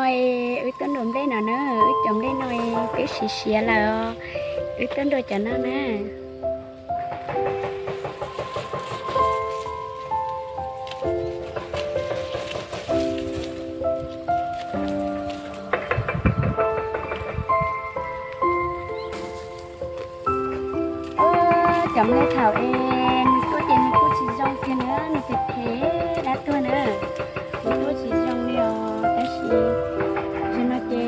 Wb tuaj nrau nplej no na, wb cov nplej no twb siav siav lawm os. Wb tuaj nrau cov no na. Cov nplej thaum es nws tuaj ces nws kuj tsis zoo kiag na, nws phem phem dab tuag na. Nws tuaj tsis zoo li os, tab sis zaum no ces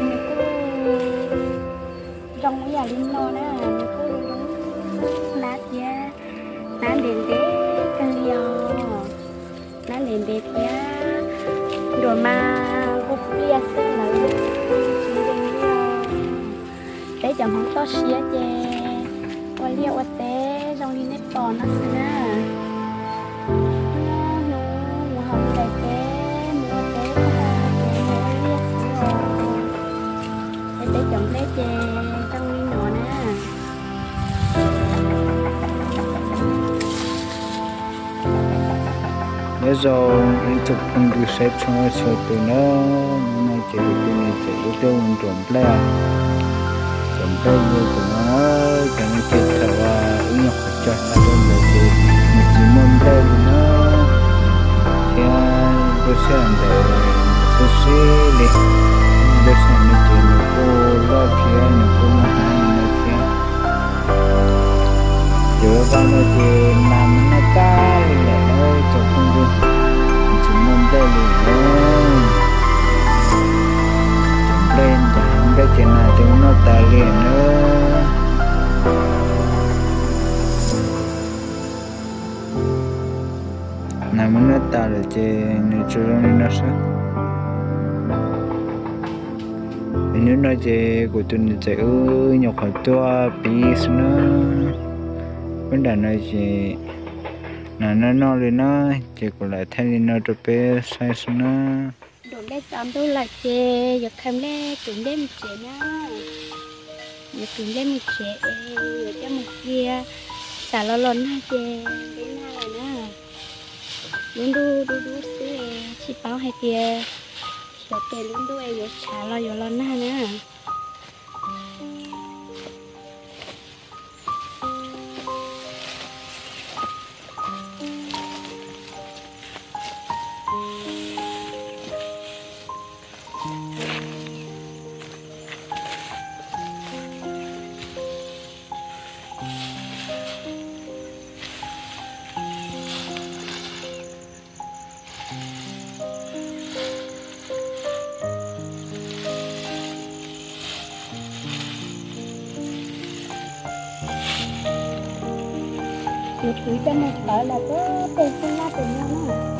nws kuj zoo ib yam li no na, nws kuj zoo zoo hnab thiab, hnab ntev ntev kawg li os. Hnab ntev ntev thiab, nruas mas nquj pliaj xwb lawm, tsis nkees li os. Peb cov Hmoob toj siab ces ua liaj ua teb zoo li nej pom no xwb na. Hnub hnub mus hauv daim teb mus ua teb ces mus ua liaj xwb os. Es peb cov nplej ces zoo li no na. Nyob zoo ib tsoom phooj ywg saib txhua txhua tus na, hnub no ces kuv tus niam tsev wb tuaj mus nruam nplej, nruam nplej yug tus no, cov no ces thaum wb nyuam qhuav cog tag rau ntawd ces nws tsis muaj nplej li na, thiab lub sij hawm ntawd sib sib li, lub sij hawm no ces nws kuj loj thiab nws kuj muaj hnab li no thiab. Ces vaj no ces nas mas noj tag li lawm na tsoom phooj ywg, tsis muaj nplej li na. Cov nplej nrad nplej ces nas ces noj tas li na. Nas mas noj tas lawm ces nws tsuas zoo li no xwb. Hnub no ces kuv tus niam tsev wb nyuam qhuav tuaj pib xwb na. Lub nram no ces nas noj noj li na, ces kuv lam thaij li no rau peb saib xwb na. Nruam nplej tsaus ntuj lawm ces yuav khaws nplej, kwv nplej mus tsev na. Yuav kwv nplej mus tsev es yuav coj mus cia, tsam los los nag ces peb nag lawm na. Lub ntuj dub dub xwb es tsis paub hais tias xyov tes lub ntuj es yuav tshav los yuav los nag na. Kuv kwv coj mus tawv los puag pem xeeb laj pem no na.